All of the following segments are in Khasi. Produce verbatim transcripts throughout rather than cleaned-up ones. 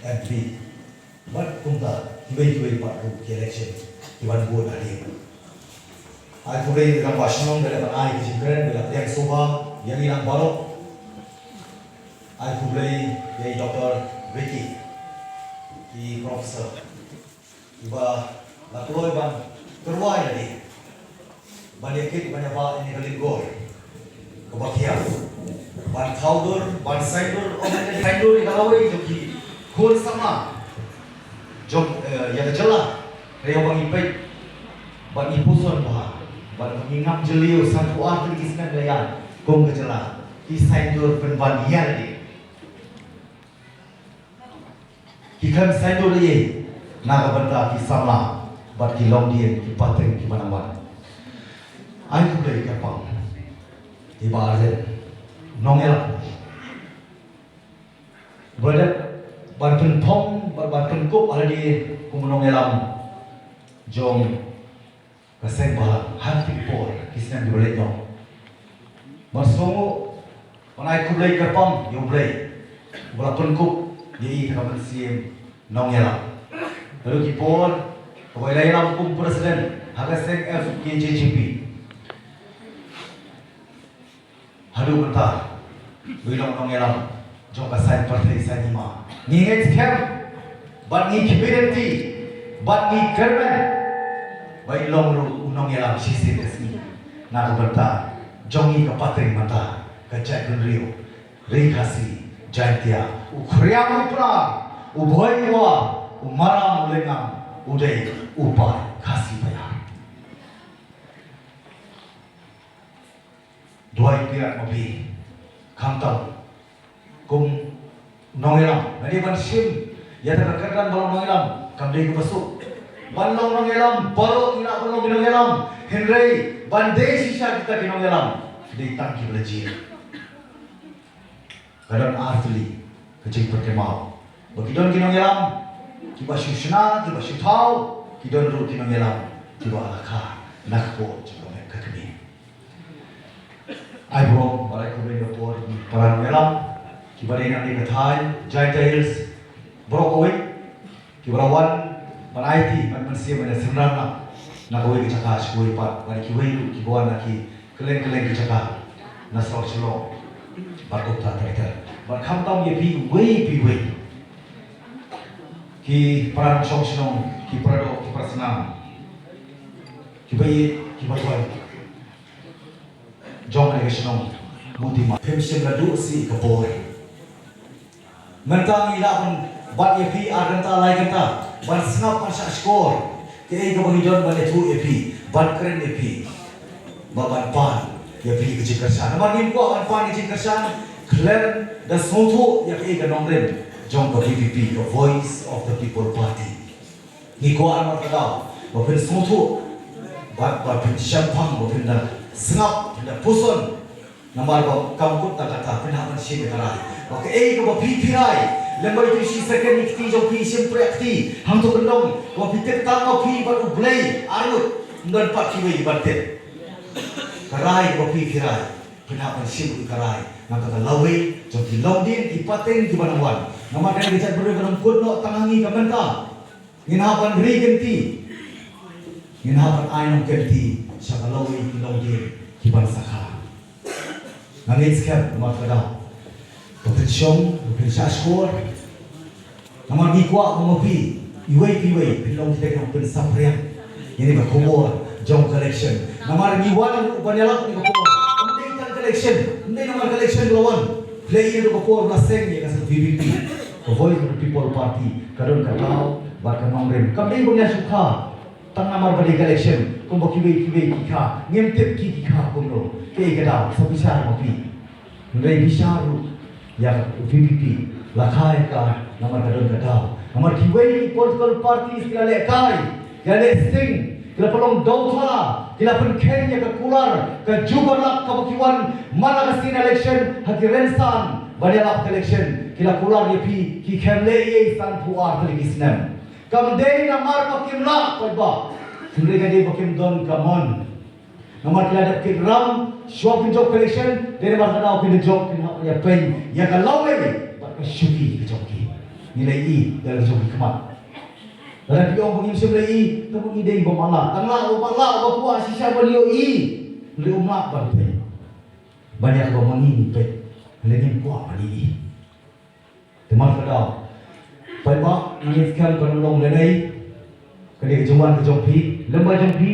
M P. Bad kumta kiwei kiwei pat ruh ki election kiban bud hadien. Ai khublei ïa i rangbah shnong ba la ai ka jingkren, ba la pdiang sngewbha ïa ngi lang baroh. Ai khublei ïa i Doctor Vicky, i Professor, iba la kloi ban tyrwa ïa lade ban ïakit ban ïabah ïa ka lyngkor kaba khia, ban thaw dur, ban saiñdur, ong ïa ka saiñdur ïa ka lawei jong ki khun samla jong, eh, ïa ka jylla. Hynrei haba ngi peit bad ngi puson bha, bad ngi ngam jylliew, sanphew ar tylli ki snem la ïaid kum ka jylla, ki saiñdur pynban ïa lade. Ki khlem saiñdur ei ei na ka bynta ki samla bad ki longdien, ki pateng kiba nang wan. Ai khublei kyrpang ïa i Bah Ardent, nongïalam ba la dep ban pynphong bad ban pynkup ha lade kum u nongïalam jong ka seng bhalang ha ki por ki snem kiba leit noh. Ban sngewnguh, ban ai khublei kyrpang ïa U Blei uba la pynkup ïa i ha ka mynsiem nongïalam. Naduh ki por kaba i la ïalam kum president ha ka seng F K J G P. Haduh mynta, ba i long nongïalam jong ka saiñ pyrthei saiñ hima. Ngi ngeit skhem bad ngi khmih lynti bad ngi kyrmen ba in long ruh u nongïalam shisien ka sngi na ka bynta jong ngi ka pateng mynta ka jaitbynriew Ri Khasi Jaiñtia, u Khriam u Pra, u Bhoi u War, u Maram u Lyngngam, u dei u paid Khasi paidbah. Duwai pyrshah ma phi, khamtam kum nongïalam, lane ban shim ïa kata ka kyrdan ba long nongïalam kam dei kaba suk. Ban long nongïalam baroh ngi lah ban long ki nongïalam, hynrei ban dei shisha kita ki nongïalam dei tang kiba la jied. Ka don ar tylli ka jingpyrkhat, ba ki don ki nongïalam kiba shu shna, kiba shu thaw, ki don ruh ki nongïalam kiba la kha na ka por jong ka met ka kmie. Ai burom bad ai khublei ïa ka por ïa ki para nongïalam kiba dei na ka thaiñ Jaiñtia Hills baroh kawei, kiba la wan ban aiti, ban mynsiem, ban synran na kawei ka jaka sha kawei pat, bad kiwei ruh kiba wan na ki kylleng kylleng ki jaka na sor Shillong bad kumta ter ter. Bad khamtam ïa phi uwei pa uwei, ki para nongshong shnong, ki para doh, ki para snam, kiba ïeit, kiba duwai jong kane ka shnong Butima. Phim shym la duh shuh ka por. Mynta ngi lah ban bat ïa phi ar kynta lai kynta ban sngap ban shah shkor kaei kaba ngi don ban ïathuh ïa phi, ban kren ïa phi, ba ban pan ïa phi ka jingkyrshan. Namar ngim kwah ban pan ka jingkyrshan khlem da sngewthuh ïa kaei ka nongrim jong ka V P P, ka Voice of the People Party. Ngi kwah namar kata ba phin sngewthuh, ba, ba phin shemphang, ba phin da sngap, phin da puson. Namar ba kam kut na kata phin hap ban shim ïa ka rai. Ba kaei kaba phi phi rai lem bad ïa ki shi second, ïa ki kti jong phi, shim prek kti hangto kyndong, ba phi tip tang ma phi bad U Blei arngut, ym don pat kiwei ban tip. Ka rai kaba phi phi rai phin hap ban shim ïa ka rai na ka bynta ka lawei jong ki longdien, ki pateng kiba nang wan. Namar kane ka jaitbynriew kam kut noh tang ha ngi ka mynta. Ngin hap ban ri kynti. Ngin hap ban ai nongkynti sha ka lawei ki longdien kiban sa kha. Nga ngeit skhem namar kata ba phin shong, ba phin shah shkor. Namar ngi kwah ba ma phi iwei pa iwei phin long kita ki nongpynsaphriang ïa kane ka khubor jong ka election. Namar ngi wan ruh ban ïalap ïa kane ka khubor, ym dei tang ka election, ym dei namar ka election ba la wan. Phi la ïohi ruh ka por ba la seng ïa ka V P P, ka Voice of the People Party, ka don ka daw bad ka nongrim. Kam dei ba ngi la shu kha tang namar ba dei ka election, kumba kiwei kiwei ki kha. Ngim tip ki ki kha kumno, kaei ka daw, sa bishar ma phi. Hynrei bishar ruh ïa ka V P P, la kha ïa ka namar ka don ka daw. Namar kiwei ki political parties ki la lehkai, ki la leh sting, ki la pynlong dewthala, ki la pynkheiñ ïa ka kular ka jubor lak kaba ki wan man la ka sien election ha ki rynsan ban ïalap ka election. Ki la kular ïa phi, ki khlem leh ei ei sanphew ar tylli ki snem. Kam dei namar ba kim lah paidbah, hynrei ka dei ba kim don ka mon. Namar ki la dep kit ram shuwa kin jop ka election, dei namar ka daw kin da jop, kin hap ïa peit ïa ka lawei bad ka shuki ka jong ki. Ngi la ïohi da la jong ki khmat. Lada phi ong ba ngim shym la ïohi, te ba ngi dei ba matlah. Tang lah ba matlah ba kwah shisha ban ïohi. Hynrei ym lah ban peit. Ban ïa kaba ma ngi ngi peit. Hynrei ngim kwah ban ïohi. Te markata, paidbah, ngi skhem kan long lehse. Ka dei ka jingwan ka jong phi, lem bad jong phi,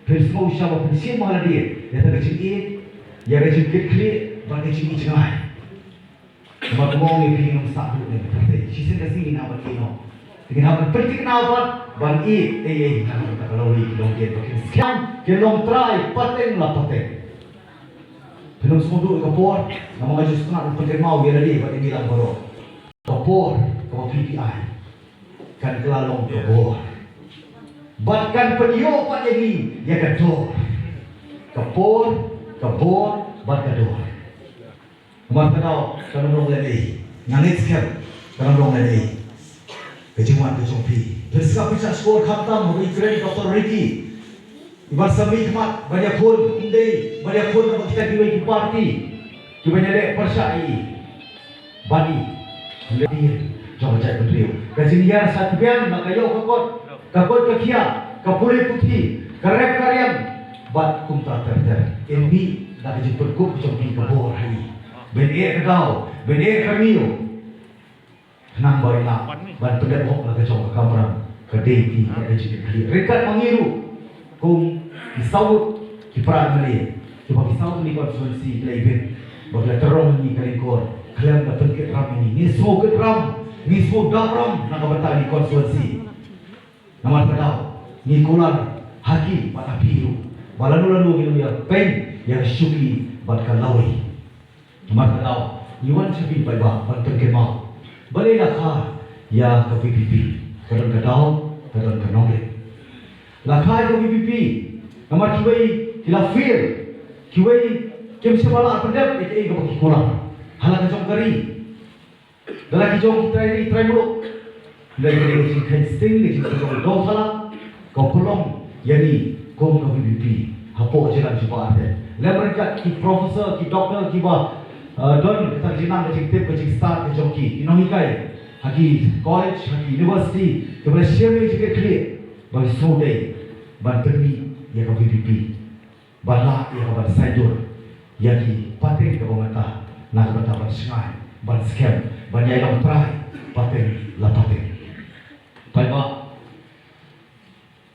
phin sngewsih ba phin shim ha lade ïa ka jingïeit, ïa ka jingkitkhlieh bad ka jingïeit jngai. Namar kumno ngi phi ngam sah duh ne ka pyrthei. Shisien ka sngi ngin hap ban ïeh noh. Ngin hap ban pyrthei na bad ban ïeh ei ei na ka bynta ka lawei ki longkien ba kin skhem, kin long trai pateng la pateng. Phin ym sngewthuh ïa ka por, namar nga ju sngewthuh ban pynkynmaw ïa lade bad ïa ngi lang baroh. Ka por kaba phi phi ai kan kylla long ka bor. Bad kan pynïoh pat ïa ngi ïa ka dor. Ka por, ka bor bad ka dor. Namar ka daw kan ym long lehse. Nga ngeit skhem kan ym long lehse. Ka jingwan ka jong phi. Phin sa pynshah shkor khamtam ha i kren Doctor Ricky. Iban sa mih khmat ban ïakhun, ym dei ban ïakhun na kita kiwei ki party kiban ïaleh pyrshah ïa i. Ban i. Ym dei jong ka jaitbynriew. Ka jingïar sa tbian na ka ïoh ka kot, ka kot ka khiah, ka pule puthi, ka rep ka riam bad kumta ter ter. Ym mih na ka jingpynkup jong ki ka bor ha i. Ban eh ka daw, ban eh ka miaw. Khnang ba ïa nga ban pyndep hok la ka jong ka kamram ka dei ki ka jingkitkhlieh. Ryngkat ma ngi ruh kum ki saw ngut ki para M L A kiba ki saw tylli constituency ki la ibit ba ki la tyrong ïa ngi ka lyngkor khlem da pynkit ram ïa ngi. Ngi sngewkit ram, ngi sngewdap ram na ka bynta ki constituency. Namar ka daw ngi kular ha ki bad ha phi ruh ba lano lano ngi ïa peit ïa ka shuki bad ka lawei. Namar ka daw ngi wan sha phi paidbah ban pynkynmaw. Balei la kha ïa ka V P P? Ka don ka daw, ka don ka nongrim. La kha ïa ka V P P namar kiwei ki la fail, kiwei kim shym la pyndep ïa kaei kaba ki kular ha la ka jong ka ri. Da la ki jong ki trai ri trai muluk. Hynrei ka dei ka jingkheiñ sting, ka jingpynlong dohkha, ka pynlong ïa ngi kum ka V P P hapoh jylla jubab te. Lem ryngkat ki professor, ki doctor kiba, eh, don kata ka jingnang, ka jingtip, ka jingstad ka jong ki, ki nonghikai ha ki college, ha ki university, kiba la shim ïa ka jingkitkhlieh ba ki sngewdei ban pynmih ïa ka V P P. Ban lah ïa ka ban saiñdur ïa ki pateng kaba mynta na ka bynta ban shngaiñ, ban skhem, ban ïai long trai pateng la pateng. Paidbah,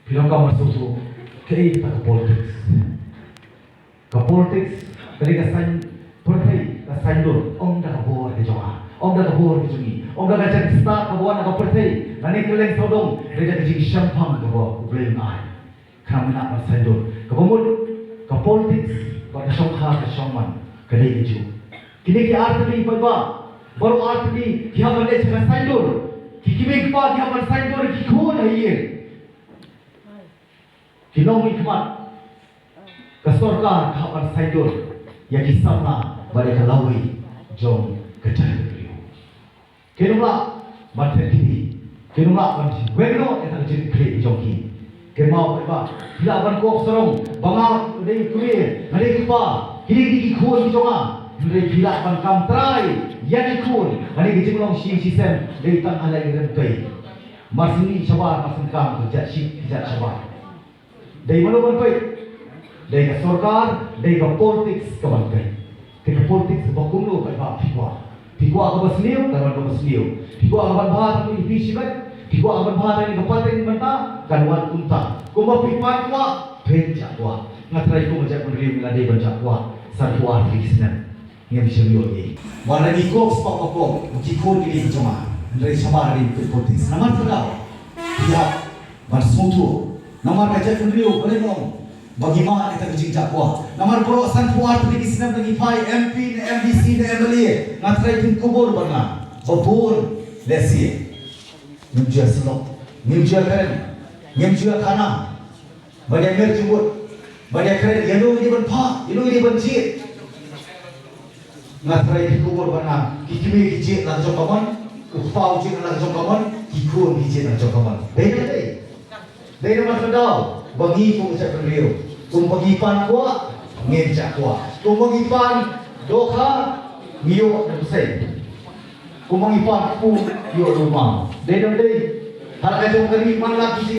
phi long ka mynshuwa kaei kata ka politics. Ka politics ka dei ka saiñ pyrthei, ka saiñdur, ym da ka bor ka jong nga, ym da ka bor ka jong ngi, ym da ka jingstad kaba wan na ka pyrthei, lane kylleng sawdong, dei da ka jingshemphang kaba U Blei un ai. Khnang mynta ban saiñdur. Kaba mut ka politics bad ka shongkha ka shongman ka dei kajuh. Kine ki artylli paidbah, baroh artylli ki hap ban leit sha ka saiñdur. Ki kmie ki kpa ki hap ban saiñdur ïa ki khun ha ïing. Ki nongmihkhmat, ka sorkar ka hap ban saiñdur ïa ki samla bad ïa ka lawei jong ka jaitbynriew. Ki nang lah ban thep kti, ki nang lah ban weng noh ïa ka jingkitkhlieh jong ki. Ki mut ba phi lah ban kop sarong ba nga dei u kmie, nga dei u kpa, kine ki dei ki khun ki jong nga. Hynrei phi lah ban kam trai ïa ki khun, nga dei ka jinglong shi shisien dei tang ha la i rympei. Mar syn mih shabar, mar syn kam ki jait shi, ki jait shabar. Dei mano ban peit? Dei ka sorkar, dei ka politics ka ban peit. Te ka politics ba kumno ka ba phi kwah. Phi kwah ka ba sniew, ka ban ka ba sniew. Phi kwah ka ban bha tang phi shimet. Phi kwah ka ban bha tang ka pateng mynta, kan wan kumta. Kumba phi pan kwah, phin jah kwah. Nga trai kum ka jaitbynriew ngi la dei ban jah kwah. Sanphew ar tylli ki snem. Ngim shym ïoh ei. Ba la ngi kop spah ba kop, ki khun ki dei ki jong nga. Hynrei shabar dei ki politics. Namar kata, ïa, ban sngewthuh. Namar ka jaitbynriew ba la ong ba ngi mad ïa ka jingjah kwah. Namar baroh sanphew ar tylli ki snem da ngi phai M P ne M D C ne M L A, nga trai phin kubur bad nga. Ba bun lehse ngim ju ïa syllok, ngim ju ïa kren, ngim ju ïa khana. Ban ïa mer jingmut, ban ïa kren ïa no i dei ban phah, ïa no i dei ban jied. Nga trai phin kubur bad nga, ki kmie ki jied na ka jong ka mon, u kpa u jied na ka jong ka mon, ki khun ki jied na ka jong ka mon. Dei ne dei? Dei namar ka daw ba ngi kum ka jaitbynriew, kumba ngi pan kwah ngin jah kwah, kumba ngi pan dohkha ngi ïoh na ka bseiñ. Kumba ngi pat pu ïoh dum bam. Dei dang dei. Hal ka jong ka ri man la ki